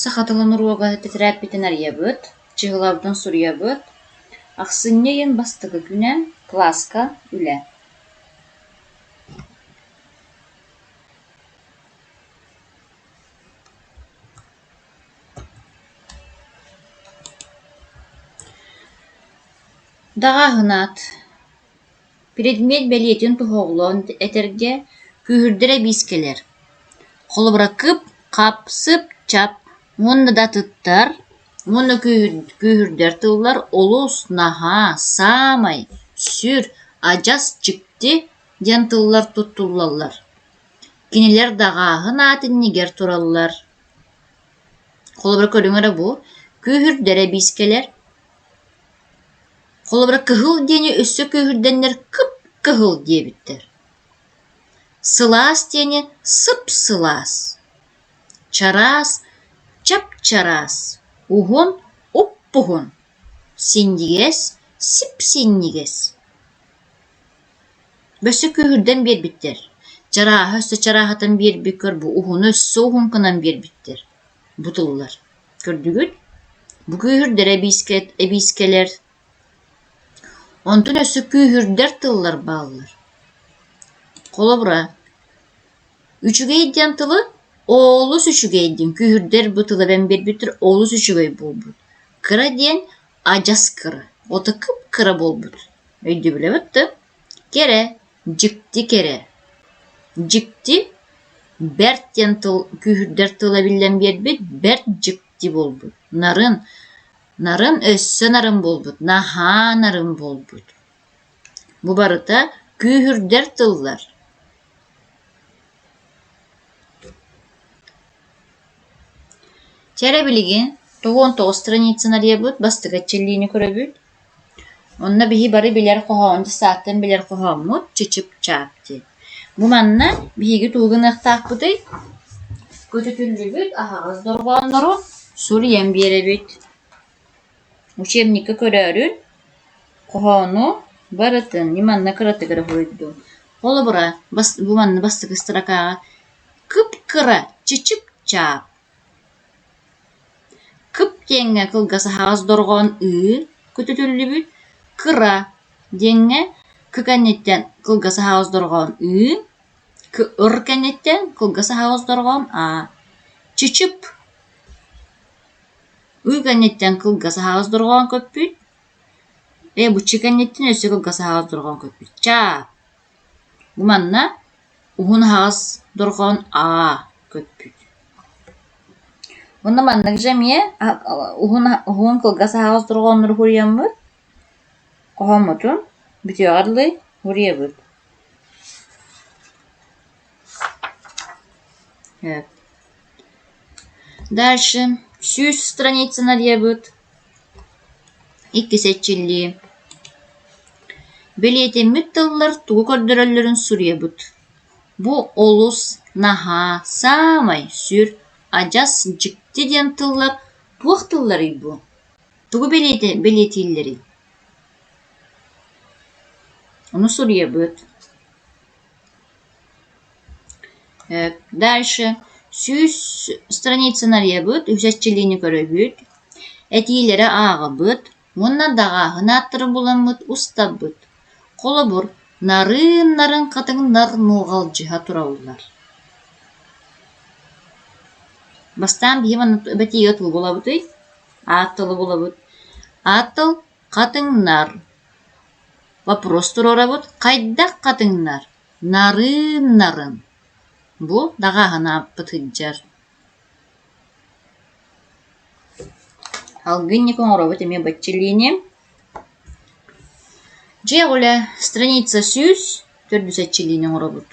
Саха тылын уруога тэтэрээппитин арыйабыт, чыһылабытын суруйабыт. Ахсынньы ыйын бастакы күнэ, кылааска үлэ. Даҕааһын аат Предмет бэлиэтин тоһоҕолоон этэргэ күүһүрдэр эбиискэлэр, холобура кып-хап, сып-чап уонна да атыттар уонна күүһүрдэр тыллар олус, наһаа, саамай, сүр, адьас, дьикти диэн тыллар туттуллаллар. Кинилэр даҕааһын аат иннигэр тураллар. Холобура көрүҥ эрэ бу, күүһүрдэр эбиискэлэр Холобура, кыһыл диэни өссө күүһүрдэннэр кып-кыһыл диэбиттэр, сылаас диэни сып-сылаас, чараас чап-чараас, уһун уп-уһун, синньигэс сип-синньигэс. Өссө күүһүрдэн биэрбиттэр, чарааһы өссө чарааһатан биэрбиккэр бу уһуну өссө уһун гынан биэрбиттэр бу тыллар Көрдүгүт? Бу күүһүрдэр эбиискэ эбиискэлэр Онтон өссө күүһүрдэр тыллар бааллар. Холобура, үчүгэй диэн тылы олус үчүгэй диэн күүһүрдэр бу тылы эбэн биэрбиттэр олус үчүгэй буолбут. Кыра диэн адьас кыра, ото кып-кыра буолбут. Өйдөбүлэбит да? Кэрэ, дьикти кэрэ. Дьикти бэрт диэн тыл күүһүрдэр тыл эбиллэн биэрбит, бэрт дьикти буолбут. Нарын, нарын өссө нарын буолбут, наһаа нарын буолбут. Бу барыта күүһүрдэр тыллар. Чэ эрэ билигин 99 страницаны арыйабыт, бастакы эрчиллиини көрөбүт. Онно биһи бары билэр хоһоон, дьыссааттан билэр хоһооммут «Чычып-чаап» диэн. Бу манна биһиги тугу гыныахтаахпытый? Көтүтүллүбүт аһаҕас дорҕооннору суруйан биэрэбит. Учебникка көрөөрүн хоһоону барытын манна кыратык эрэ суруйдум. Холобура, бу манна бастакы строкаҕа кып-кыра чычып-чаап Кып диэҥҥэ кылгас аһаҕас дорҕоон ыы көтүтүллүбүт, кыра диэҥҥэ к кэнниттэн кылгас аһаҕас дорҕоон ыы, кыр кэнниттэн кылгас аһаҕас дорҕоон аа, чычып ыы кэнниттэн кылгас аһаҕас дорҕоон көппүт, э бу чы кэнниттэн өссө кылгас аһаҕас дорҕоон көппүт, чаа. Бу манна уһун аһаҕас дорҕоон аа көппүт. Уонна маннык дьэ эмиэ уһун уһун кылгас аһаҕас дорҕооннору суруйаммыт, хоһооммутун бүтүөҕэр дылы суруйабыт. Дальше 100 страницаны арыйабыт. Иккис эрчиллии. Бэлиэтэммит тыллар тугу көрдөрөллөрүн суруйабыт. Бу олус, наһаа, саамай, сүр, адьас, дьикти диэн тыллар туох тылларый бу? Тугу бэлиэтииллэрий? Ону суруйабыт. Дальше 100 страницаны арыйабыт, үс эрчиллиини көрөбүт, этиилэри ааҕабыт уонна даҕааһын ааттары буламмыт устабыт. Холобур, нарыын-нарын хатыҥнар нуоҕалдьыһа тураллар. Бастаан биһи манна этиигэ тугу булабытый? Аат тылы булабыт. Аат тыл хатыҥнар. Вопрос туруорабыт. Хайдах хатыҥнар? Нарыын-нарын. Бу даҕааһын ааппыт сылдьар. Алгынньык оҥоробут эмиэ баччилиини. Дьиэ үлэ страница 100 төрдүс эрчиллиини оҥоробут.